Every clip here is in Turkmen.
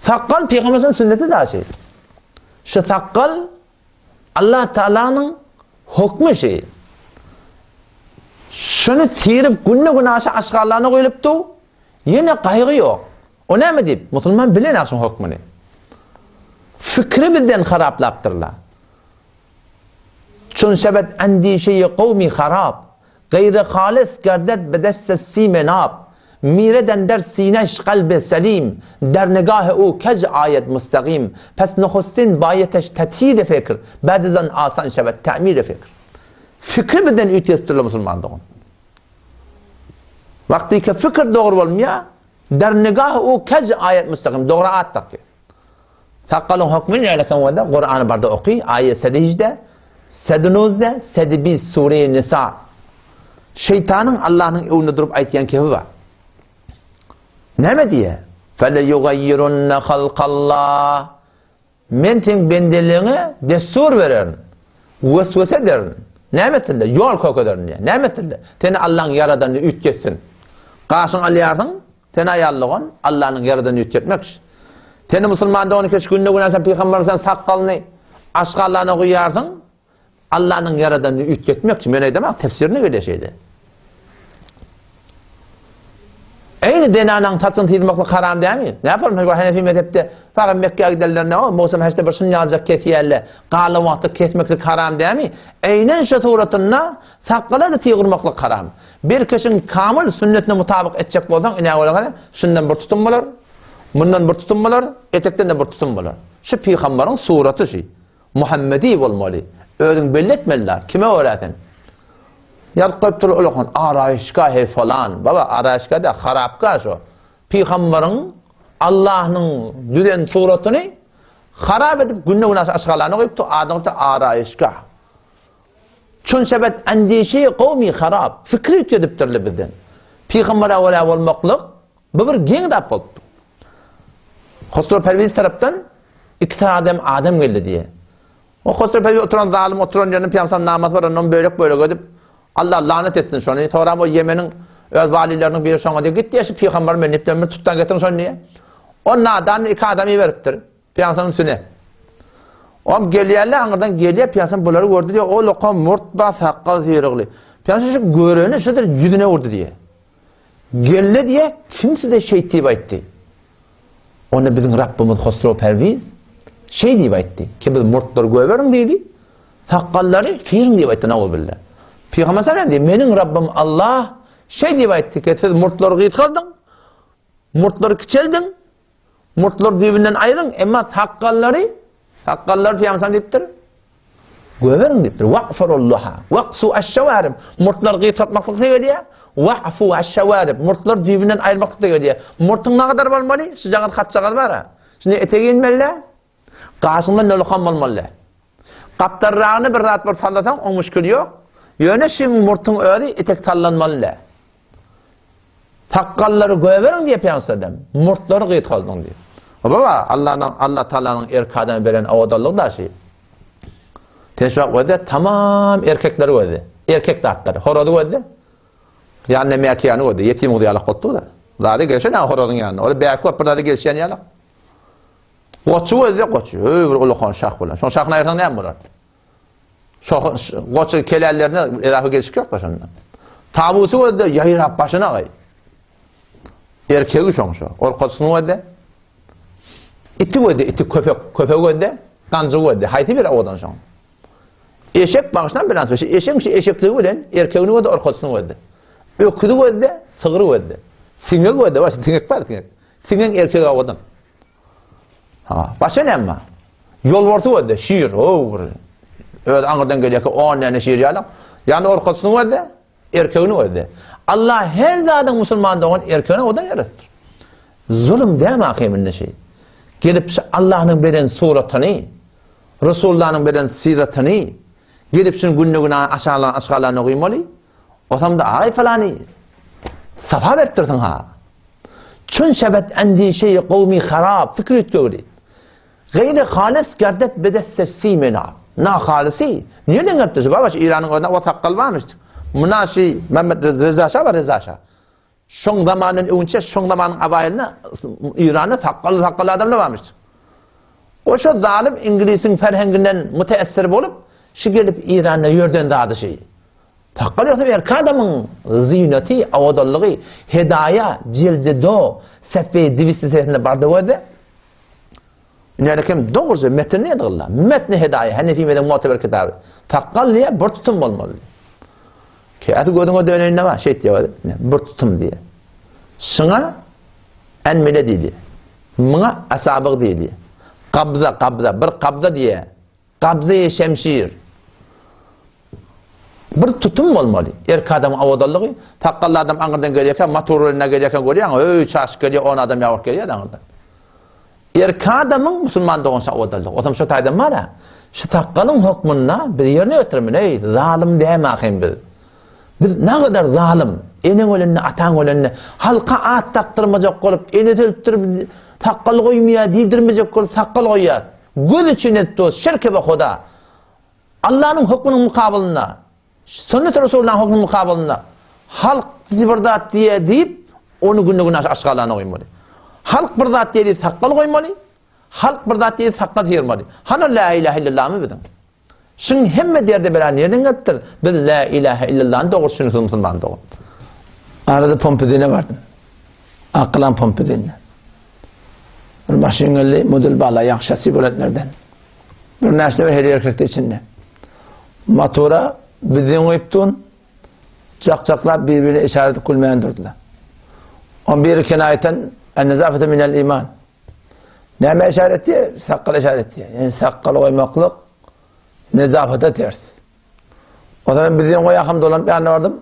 Sakgal pygamberimiziň sünneti daşy. Şu sakgal Allah Taalanyň hukmy şi. Şuny tirip günde günaşa aşgarlaryna goýlupdy. Ýene gaýgy ýok. O näme diýip, musulman bilen şuň hukmyny. Fikri bizden haraplapdyrlar. Çün şebet endişeýi kowmi harap, Gaýry halys gerdet be deste sime nap, Mire dender sineş kalbe selim, Der nigahe u kej aýet mustagim, Pes nuhustin baýeteş tethire fikr, Bädizan asan şebet tämire fikr. Fikri bizden üýtgetipdirler musulman dogan. Wagtyky fikr dogry bolmaýar, Der nigahe u kej aýet mustagim, dogra at dakýar. Sakgalyň hökmüni nälekan bolsa, Kurany barda oky, aýe sedijde, sedinuzde, sedibiz, sure-i Nisa. Şeýtanyň Allahnyň öňünde durup aýtýan kefi bar. Näme diýýär? Fele yugayyirunna halkallah. Men seň bendeligiňe dessur bererin. Weswese ederin. Näme etsinler? Ýol kökederin diýýär. Näme etsinler? Seni Allahyň ýaradanyny üýtgetsin. Gaşyňy alýarsyň, Sen aýal dogan, Allanyň ýaradanyny üýtgetmek. Seni musulman dogany keç günde günä sen pygamber sen sakgalyny aşgallana guýarsyň. Allanyň ýaradanyny üýtgetmek. Men aýdamak tefsirine gelýär şeýle. Eýni zenanaň saçyny syzmaklyk haram dälmi? Ne yapalım? Bu Hanefi mezhepde fakat Mekke'ye gidenler ne o? Musa haçta bir şun ýaljak kesýärler. Galan wagtda kesmeklik haram dälmi? Eýnen şu suratynda sakgala da tygurmaklyk haram. Bir kişiň kamyl sünnetine mutabyk etjek bolsaň, ine görüňiz, şundan bir tutum bolar, mundan bir tutum bolar, etekden-de bir tutum bolar. Şu pygambaryň suraty şu. Muhammedi bolmaly. Özüň belli etmeli-dä, kime görä sen? Ýazyp goýupdyr ulakan, araýyşga he falan. Baba, araýyşga dä, harapga şo. Pygambaryň Allahnyň düzen suratyny harap edip günde-günaşa aşgalana goýupdyr, adyny goýupdyr araýyşga. Çün sebet endişi kowmy harap, fikri üýtgedipdirler bizden. Pygambere görä bolmaklyk bu bir geň zat bolupdyr. Hosrow Perwiz tarapdan iki sany adam adam geldi diýe. O Hosrow Perwiz oturan zalym oturan ýerinde Pygamber namaz bar, ondan bölek-bölek edip Allah lanet etsin şony. Soňra o Ýemeniň öz walileriniň biri şoňa diýip git diýe şu pygamber men diýip bir tutdan getirin şony diýe. O nadan iki adam iberipdir. Pygamberyň üstüne. Om gelýärler aňyrdan gelýär Pygamber bulary gördi diýär. Ol oka murt ba sakgal syrygly. Pygamber şu göreni şudur ýüzüne urdy diýär. Geldi diýär, kim size şeý diýip aýtdy? Onda biziň Rabbimiz Hosrow Perwiz şeý diýip aýtdy. Ki biz murtlary göberiň diýdi. Sakgallary syryň diýip aýtdy nauzubilla. Pygamber sallam diýdi, meniň Rabbim Allah şeý diýip aýtdy ki siz murtlary gysgaldyň, murtlary kiçeldiň, Murtlary düýbünden aýryň, emma sakgallary, sakgallary Pygamber diýipdir, göberiň diýipdir. Waqfurulluha, waqsu aş-şawarib. Murtlary gysgaltmaklyk gelýär. Wa'fu aş-şawarib. Murtlary düýbünden aýyrmaklyk gelýär. Murtuň nägadar bolmaly? Şujagaz hatjagaz bar-a. Şunda etegi inmeli-dä. Gaşyňda nolukam bolmaly. Gapdalragyny bir zat bolup sallasaň, oň müşkili ýok. Ýöne şiň murtuň özi etek sallanmaly-dä. Sakgallary göberiň diýip ýaňsadam, murtlary gysgaldyň diýip. Baba, Allanyň, Allah Taalanyň erkek adama beren owadanlygy da şi. Sen şu wagt gözle, tamam erkekleri gözle. Erkek zatlary, horazy gözle. Ýanyna mäkiýany gözle, ýetim gyz ýalak bolupdyr-da. Zady gelşen horazyň ýanyna. Ol bäki bolup bir zady gelşýän ýalak. Goçy gözle goçy. Öý bir ulakan şah bolan. Şoň şahyny aýyrsaň näme bolar? Şo goçy kelällerine edafa gelşik ýok da şonda. Tawusy gözle ýaýrap başyna gaý. Erkegi şoň şo. Orkasyny gözle. Iti gözle, iti köpek, köpek gözle, ganjy gözle. Haýsy bir owadan şoň? Eşek bagyşlan bilen şu eşegiň şu eşekligi bilen erkegini gözle, orkasyny gözle. Öküzi gözle, sygry gözle. Siňegi gözle, baş siňek bar siňek. Siňegiň erkegi owadan. Ha, başga näme bar? Ýolbarsy gözle, şir, o bir. Öz aňyrdan gelýärkä 10 däne şir ýaly. Ýani orkasyny gözle, erkegini gözle. Allah her zadyň musulman dogan erkegini odan ýaratdyr. Zulum dämi ahymynda şey. Gelip şu Allah'nyň beren suratyny, Resulullah'nyň beren syratyny gelip şunu günde güne aşalan aşgalany gyýmaly. Osamda aý falany safa beripdirsiň ha. Çün şebet endişeyi kowmi harap fikri üýtgewli. Gaýry halys gerdet bedesse simena. Na halysy. Nireden gelipdir şu baba şu Iranyň özünde o sakgal barmyş. Muna şu Mehmet Reza Şa bar Reza Şa. Şoň zamandan öňçe, şoň zamanyň awaýylynda Iranda sakgally sakgally adamlar barmyş. O şo zalym iňlisiň ferhenginden müteessir bolup, şu gelip Iranda ýörden zady şi. Sakgal ýogsa erkek adamyň zynaty, owadanlygy, Hedaýa, jildi do, sefeý diwisti sesinde bardy gözde. Ünälekem dogruja metin näde gylla? Metni Hedaýa, Henefi mezhebiň muteber kitaby. Sakgal diýýär, bir tutum bolmaly. Käsi gözüňe döneýin bar, şeýt diýýär, bir tutum diýýär. Şuňa enmile diýdi. Muňa asabyg diýdi. Gabza, gabza, bir gabza diýýär. Gabzy şemşir. Bir tutum bolmaly. Erkek adamyň owadanlygy, sakgally adam aňyrdan gelýärkä, motor bilen gelýärkä görýäň, öý çaşyp gelýär, on adam ýagyp gelýär aňyrdan. Erkek adamyň musulman dogança owadanlygy. Otam şu taýdan bar-a. Şu sakgalyň hökmünde biz ýerine ýetirmeli, eý, zalym dämi ahym biz. Biz nagadar zalym, eneň ölende, ataň ölende, halka at dakdyrmajak bolup, enesi ölüpdir, sakgal goýmaýar diýdirmejek bolup sakgal goýýas. Göz üçin edip durus, şirki we Huda. Allanyň hökmüniň mukabylynda, sünnet Resulullahyň hökmüniň mukabylynda halk bir zat diýýär diýip, ony günde-günaşa aşgarlana goýmaly. Halk bir zat diýýär diýip sakgal goýmaly, halk bir zat diýýär sakgal syrmaly. Hany la ilahe illallahmy biziň? Şuň hemme derde bela nirden gelipdir? Biz la ilahe illallahny dogry düşünsek musulman dogan. Arada pompedine bardym. Akgylan pompedine. Bir maşyn geldi, model bala, ýaňky şassi bolanlardan. Bir näçe bir her erkekde içinde. Motora bizden goýup dun, jak-jaklap bir-birine işaret edip gülmän durdular. On biri kenaýatan, en-nezafete minel iman. Näme işaret etdi? Sakgal işaret etdi. Yani sakgal goýmaklyk nezafete ters. O zaman bizden goýakam dolanyp ýanyna bardym.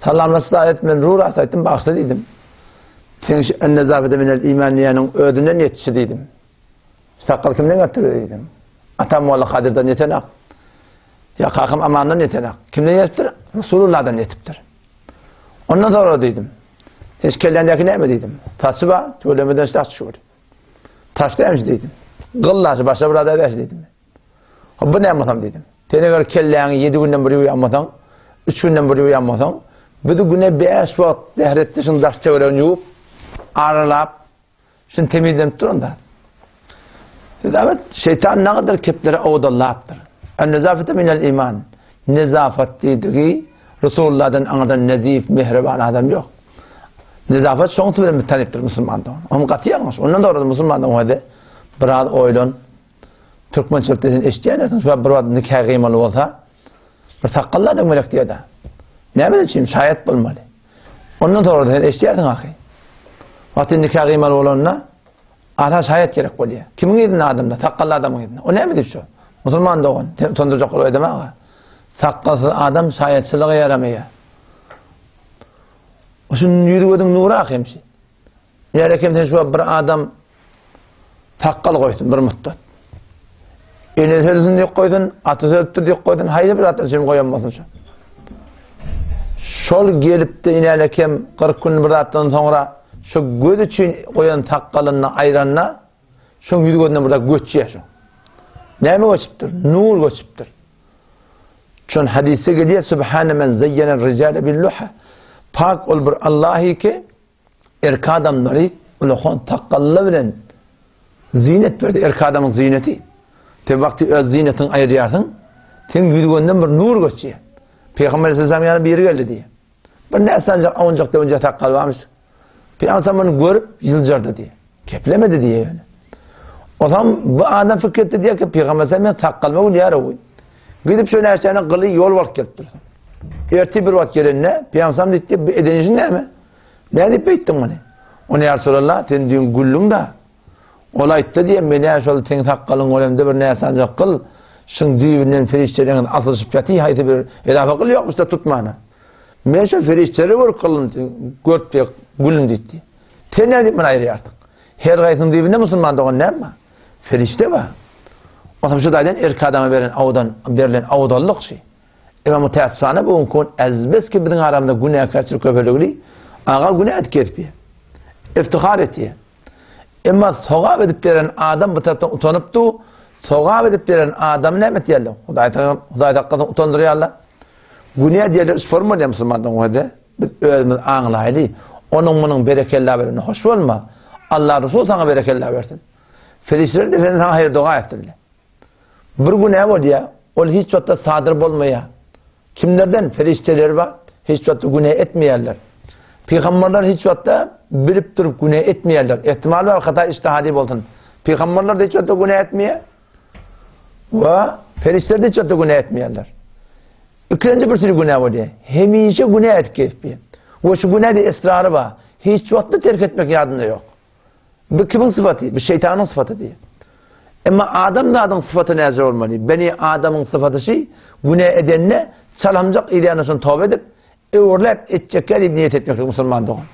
Salamlaşdy aýt, men ruras aýtdym, bagşla diýdim. Sen şu en-nezafete minel iman diýeniň özünden ýetişi diýdim. Sakgal kimden gelipdir diýdim. Atam Molla Kadyrdan ýetenak. Ýa kakam Amandan ýetenak. Kimden ýetipdir? Resulullahdan ýetipdir. Ondan sonra diýdim. Hiç kellendäki näme diýdim. Saçy bar, tüwelemeden şah düşür. Taş dämiş diýdim. Gyllaşy başa bir aday däş diýdim. Ha bu näme bolsam diýdim. Sen eger kelläňi 7 günden bir ýuwýanmasaň, 3 günden bir ýuwýanmasaň, biz güne 5 wagt zähretde şuň daş töweregini ýuwup, aralap, Şuny temizlenip duran zat. Evet, şeytan ne kadar kepleri owadallapdyr. En-nezafete minel iman. Nezafat diýdigi Resulullahdan aňyrdan nezif, mehriban adam ýok. Nezafat şoň bilen biz tanypdyr musulmandan. Onuň gaty ýalňyş. Ondan dogry musulmandan hadi biraz oýlan. Türkmençilikde sen eşitýändirsiň, şu bir wagt nikah gyýmaly bolsa, bir sakgally adam gerek diýýär-de. Näme üçin? Şaýat bolmaly. Ondan sonra sen eşitýärsiň ahy. Wagty nikah gyýmaly bolanda ara şaýat gerek bolýar. Kimiň yzynda adamda? Sakgally adamyň yzynda. O näme diýip şu? Musulman dogan, sen utandyrjak bolup aýdama aga. Sakgalsyz adam şaýatçylyga ýaramaýar. O şunuň ýüzi gözüň nury ahemşi. Näle kem sen şu bir adam sakgal goýsun bir mutdat. Ene sözüni diýip goýsun, ata sözüpdir diýip goýsun, haýsy bir zatdan üçin goýan bolsun şu. Şol gelipdi inäle kem 40 gün bir zatdan soňra şu göz üçin goýan sakgalyny aýranda şoň ýüzi gözünden bir zat göçýär şu. Näme göçüpdir? Nur göçüpdir. Şon hadisde gelýär, Subhane men zeyyene rijale bil luha. Pak ol bir Allahy ki Erkek adamlary ulakan sakgally bilen zinet berdi. Erkek adamyň zineti. Sen wagty öz zinetiňi aýyrýarsyň, seň ýüzüňden bir nur göçýär. Pygamber aleyhisselam ýanyna biri geldi diýýär. Bir näsanjak awunjak döwünjek sakgal barmyş. Pygamber muny görüp ýyljardy diýýär. Keplemedi diýýär ýöne. O zaman bu adam fikir etdi diýýär ki, Pygamber aleyhisselam men sakgalyma gülýär o. Gidip şo näçäni gyly ýol bolup gelipdir. Ertir bir wagt gelende Pygamber diýdi, bu eden işiň näme? Nädip beýtdiň muny? Ony ýa Resulallah, sen düýn güldüň-da. Ol aýtdy diýen, men-ä şol seň sakgalyň göremde bir näsanjak gyl, şuň düýbünden perişdeleriňiz asylyşyp ýatyr, haýsy bir edafa gyl ýokmuş-da tutmana. Men şo perişdeleri görüp gyldym, görüp diýip güldüm diýdi. Sen nädip muny aýyrýarsyň? Her gaýsynyň düýbünde musulman dogan näme bar? Perişde bar. Onsoň şu taýdan erkek adama beren awdan, berlen awdallyk şi. Emma mütäessifane bu gün azbeski biziň aramyzda günäkärçilik köpeligli, aga günä edip gezipýär. Iftihar etýär. Emma sogap edip beren adam bu tarapdan utanyp du, sogap edip beren adam näme etýärler? Hudaý Hudaý saklasyn utandyrýarlar. Günä diýerler, üç forma diýär musulmandan o hede. biz özümiz aňlaýly. Onuň munuň berekella berende hoş bolma. Allah Resul saňa berekella bersin. Perişdeler de sen saňa haýyr doga etsinler. Bir günä bolýar, ol hiç wagtda sadyr bolmaýar. Kimlerden? Perişdeler bar, hiç wagtda günä etmeýärler. Pygamberler hiç wagtda bilip durup günä etmeýärler. Ehtimal bar hata ijtihadi bolsun. Pygamberler hiç wagtda günä etmeýär. We perişdeler hiç wagtda günä etmeýärler. Ikinji bir sürü günä bolýar. Hemişe günä edip gezip. We şu günäde esrary bar. Hiç wagtda terk etmek ýadynda ýok. Bu kimiň sypaty? Bu şeýtanyň sypaty diýýär. Emma adam zadyň sypaty näce bolmaly? Beni adamyň sypaty şi, günä edende çalamjak edýände şony toba edip, öwürläp etjekkä diýip niýet etmeklik musulman dogan.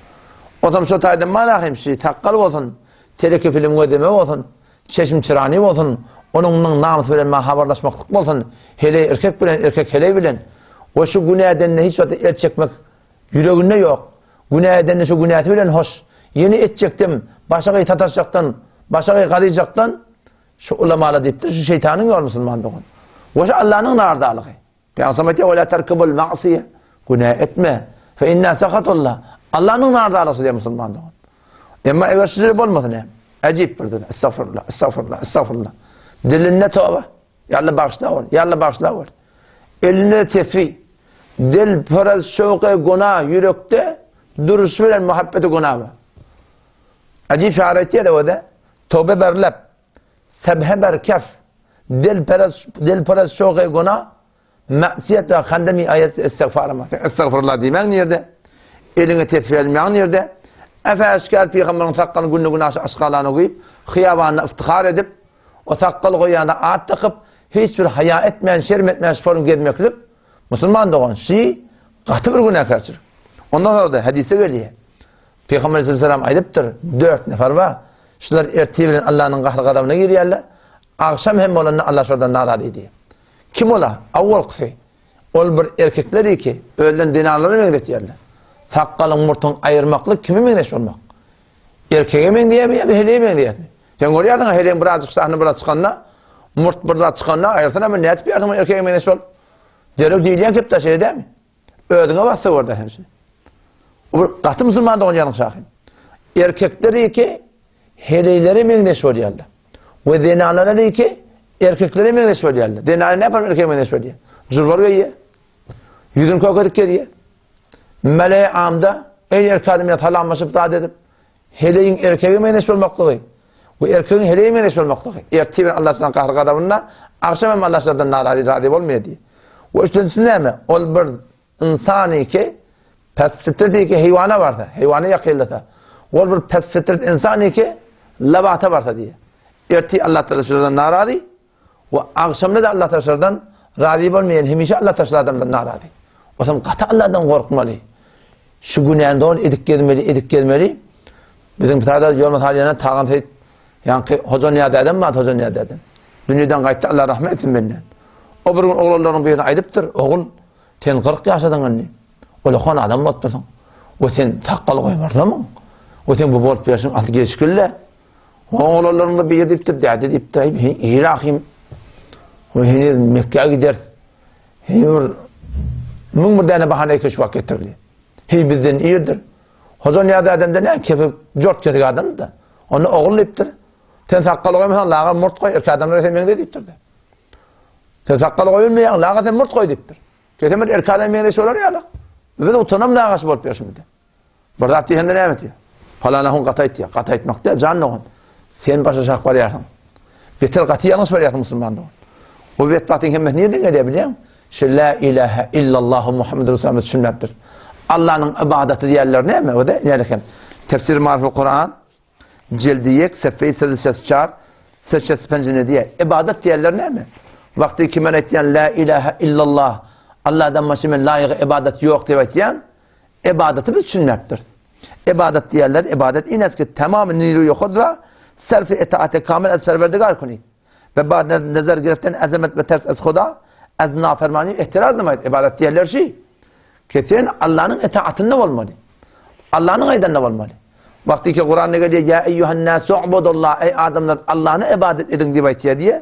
Otam şo taýdan malahym şi sakgal bolsun, teleke film gözleme bolsun, çeşm çyrany bolsun, onuň munuň namysy bilen ma habarlaşmaklyk bolsun, heleý erkek bilen, erkek heleý bilen we şu günäden hiç wagt el çekmek Ýüreginde ýok. Günä edende şu günäsi bilen hoş. Ýene etjekdim, başagaý sataşjakdan, başagaý gazyjakdan şu ulamalar diýipdir, şu şeýtanyň ýoly musulman dogan. We şu Allanyň nardalygy. Pygamberimiz aýtýar, "Ve la terkibul ma'siye." Günä etme. Fe inna sahatullah. Allanyň nardalygy diýýär musulman dogan. Emma eger şeýle bolmasa näme? Ajip bir dil. Estagfirullah, estagfirullah, estagfirullah. Dilinde toba. Ýa Alla bagyşla ol, ýa Alla bagyşla ol. Elinde tesbih. Dil pöraz şowky guna ýürekde duruşy bilen muhabbeti guna bar. Ajip şahyr aýtýar o-da, Tobe ber lep, sebhe ber kef, dil pöraz dil pöraz şowky guna, ma'siýet we hande mi aýat istigfar ma. Estagfirullah diýmäň nirde? Eliňe tesbih almaň nirde? Efe äşgär pygamberiň sakgalyny günde gün aşa aşgalany goýup, hyýabanda iftihar edip, O sakgal goýýanda at dakyp, hiç bir haýa etmän, şerm etmän şu form gezmeklik, musulman dogan, şi gaty bir günäkärçilik. Ondan sonra da hadise gelýär. Peygamber aleyhisselam aýdypdyr, dört nefer bar. Şular ertir bilen Allah'ın gahar-gazabyna girýärler. Agşam hem bolanda Allah şolardan narazy diýýär. Kim ola? Awwalkysy. Ol bir erkekler ki, özlerini zenanlara meňzetýärler. Sakgalyň murtuň aýyrmaklyk kime meňzeş bolmak? Erkege meňzeýärmi ýa heleýe meňzeýärmi? Sen görýärsiň, heleýiň birazjyk şahny biraz çykanda, murt bir zat çykanda aýyrsyna men nädip ýarsyň erkege meňzeş bolup? Derrew diýilýän kepde şeýle dälmi? Özüňe bassa görde hem şeýle. Bu bir gaty musulman dogan ýalyň şahym. Erkekler ki heleýlere meňzeş bolýarlar. We zenanlar ki erkeklere meňzeş bolýarlar. Zenanlar näme yapar erkege meňzeş bolýar? Julbar geýýär. Ýüzüni kökedip gezýär. Meleý amda eý erkek adam bilen salamlaşyp zat edip, heleýiň erkege meňzeş bolmaklygy we erkegiň heleýe meňzeş bolmaklygy. Ertir bilen Allah şundan gahar gazabynda, agşam hem Allah şundan narazy, razy bolmaýar diýýär. We üçünjisi näme? Ol bir ynsany ki pes fitret ki heýwana barsa, heýwana ýakynlasa, ol bir pes fitret ynsany ki labata barsa diýýär. Ertir Allah taala şundan narazy, We agşamda-da Allah taşlardan razy bolmaýan, hemişe Allah taşly adamdan narazy. Otam gaty Allahdan gorkmaly. Şu günäni doly edip gezmeli, edip gezmeli. Biziň sada ýol masalýana Tagan Seýit ýaňky Hoja Nyýaz dädem bar, Hoja Nyýaz dädem. Dünýeden gaýtdy, Allah rahmet etsin menden. O bir gün oglanlaryň birine aýdypdyr, ogul, sen 40 ýaşadyň indi. Ulakan adam bolupdyrsyň. We sen sakgal goýmarsamyň? We sen bu bolup ýörşüň asly gelşikli-le. Oglanlaryň biri diýipdir, däde diýipdir, aý, ilahim, o heniz Mekgä gideris. Heý bir müň bir däne bahana ekeş wagt getirildi. Heý bizden irdir. Hoja Nyýaz dädemde näme kefi jort kesik adamdy-da. Onda ogul diýipdir. Sen sakgal goýmasaň, laga murt goý, erkek adamlara sen meňze diýipdir-de. Sen sakgal goýulmaýaň, laga sen murt goý diýipdir. Sen bir erkek adam meňzeş bolar ýaly. Biz utanam lagaş bolup ýörşümizde. Bir zat diýende näme diýýär? Palana hun gaty aýtýar. Gaty aýtmak diýýär, jan dogan. Sen başa şah barýarsyň. Beter gaty ýalňyş barýarsyň musulman dogan. Bu betbagtyň hemmesi nirden gelýär bilýäňmi? Şu la ilaha illallah Muhammedur Resulullah düşünmändir. Allanyň ibadaty diýýärler näme? O da näme hem? Tefsir Marful Kuran Cildi ýek, sefeyi sekiz çar, sekiz penjine diýýär. Ibadat diýýärler näme? Wagty ki men aýtýan la ilaha illallah Allahdan başga men laýyk ibadat ýok diýip aýtýan. Ybadaty biz düşünmepdiris. Ybadat diýerler, ybadat ines ki tamam niruýy hudra serfi itaate kamil ez perverdigar kunid. Ve ba nezer giriften azamet ve ters ez huda ez nafermani ihtiraz nemaýt. Ybadat diýerler şi. Ki sen Allanyň itaatynda bolmaly. Allanyň aýdanynda bolmaly. Wagty ki Kuranda gelýär, ýa eýýuhan nasu ubudullah, eý adamlar Allany ybadat ediň diýip aýtýar diýe.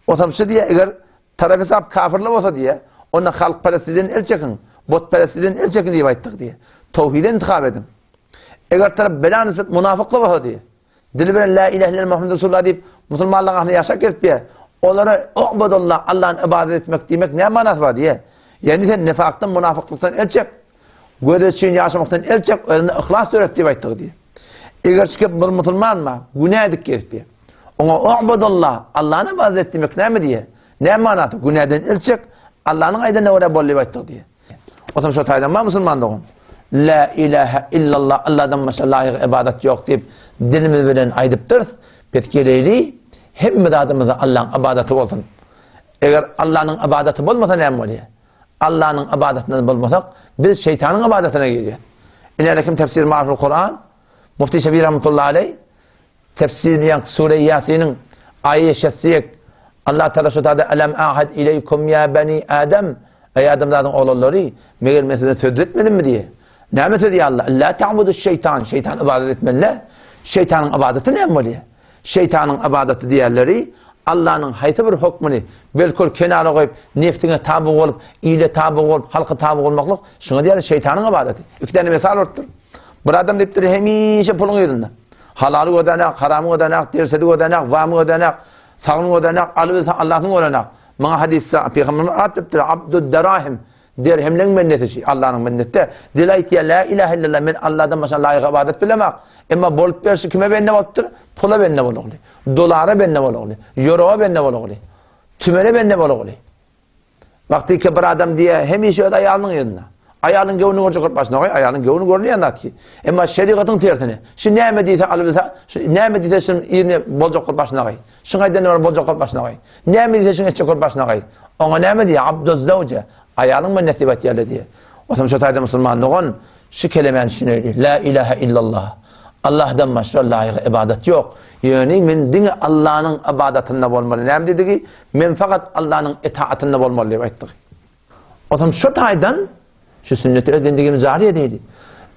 Otam şu diýe, eger Tarap hesap kafirler bolsa diýýär, onda halkperestlikden el çekiň. Butperestlikden el çekiň diýip aýtdyk diýýär. Towhide intihap ediň. Eger tarap bela nisip munafykly bolsa diýýär. Dili bilen la ilahe illallah Muhammed Resulullah diýip musulmanlaryň arasynda ýaşap gezip diýýär. Olara ubudullah Allahny ybadat etmek diýmek näme manasy bar diýýär. Ýagny sen nifakdan, munafiklykdan el çek. Göz üçin ýaşamakdan el çek, özüne yhlas döret diýip aýtdyk diýýär. Eger şikep bir musulman bar, günä edip gezip diýýär. Oňa ubudullah Allahny ybadat et diýmek näme diýýär? Näme manasy? Günäden el çek, Allanyň aýdanyna görä bol diýip aýtdyk diýýär. Otam şo taýdan bar musulman dogan. La ilahe illallah Allahdan başga laýyk ybadat ýok diýip dilimiz bilen aýdypdyrys. Biz geleýli hemme zadymyzda Allaň ybadaty bolsun. Eger Allanyň ybadaty bolmasa näme bolýar? Allanyň ybadatyndan bolmasak, biz şeýtanyň ybadatyna girýäs. Ine kim tefsir Marful Kuran, Mufti Şebi rahmetullahi aleyh Tefsir ýaňky Sure Ýasiniň aýy şesiyek Allah Taala şu taýda Elem ahad ileykum ya beni Adem Eý adamzadyň oglanlary meger men size söz etmedimmi diýe. Näme söz ýa Allah? La ta'budu şeytan. Şeytan ibadet etmeli. Şeytanyň ibadaty näme bolýar? Şeytanyň ibadaty diýerleri Allanyň haýsy bir hökmüni belkul kenara goýup, nefsiňe taby bolup, ile taby bolup, halka taby bolmaklyk, şuňa diýerler şeytanyň ibadaty. Iki tane mesal bolupdyr. Bir adam diýipdir, hemişe puluň yzynda. Halaly gözenek, haramy gözenek, dersedi gözenek, wamy gözenek, sagyny gözenek, alybilse Allahyny görenek. Maňa hadysda Pygamberimiz at diýipdir, Abdud Darahim, derhemleň bendesi şi, Allanyň bendesi. Dil aýtýar, la ilahe illallah, men Allahdan başga laýyk ybadat bilemok. Emma bolup berşi kime bende bolupdyr? Pula bende bolugly, dolara bende bolugly, ýoroga bende bolugly, tümene bende bolugly. Wagtyky bir adam diýýär, hemişe öz aýalynyň ýanynda. Aýalyň göwnüni görjek bolup başyna goý, aýalyň göwni görünýän zat ki. Emma şerigatyň tersine, şu näme diýse alybilse, şu näme diýse şuň ýerine boljak bolup başyna goý. Şuň aýdanyna görä boljak bolup başyna goý. Näme diýse şuň etjek bolup başyna goý. Oňa näme diýýär? Abduz zawje. Aýalyň men nesip etýärler diýýär. Otam şo taýda musulman dogan şu kelemäni düşüneýli. La ilaha illallah. Allahdan başga laýyk ybadat ýok. Ýöne men diňe Allanyň ybadatynda bolmaly. Näme diýdigi? Men fakat Allanyň etaatynda bolmaly diýip aýtdyk. Otam şu taýdan şu sünneti öz zendigimiz jary edeýdi.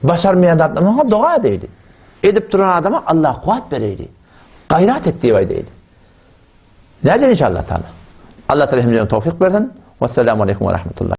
Başarmaýan zatlaryny oňa doga edeýdi. Edip duran adama Allah kuwwat bereýdi. Gaýrat et diýip aýdaýdy. Näder inşallah taala. Allah taala hemmelerine towfik bersin. Wesselamu aleýkum we rahmetullah.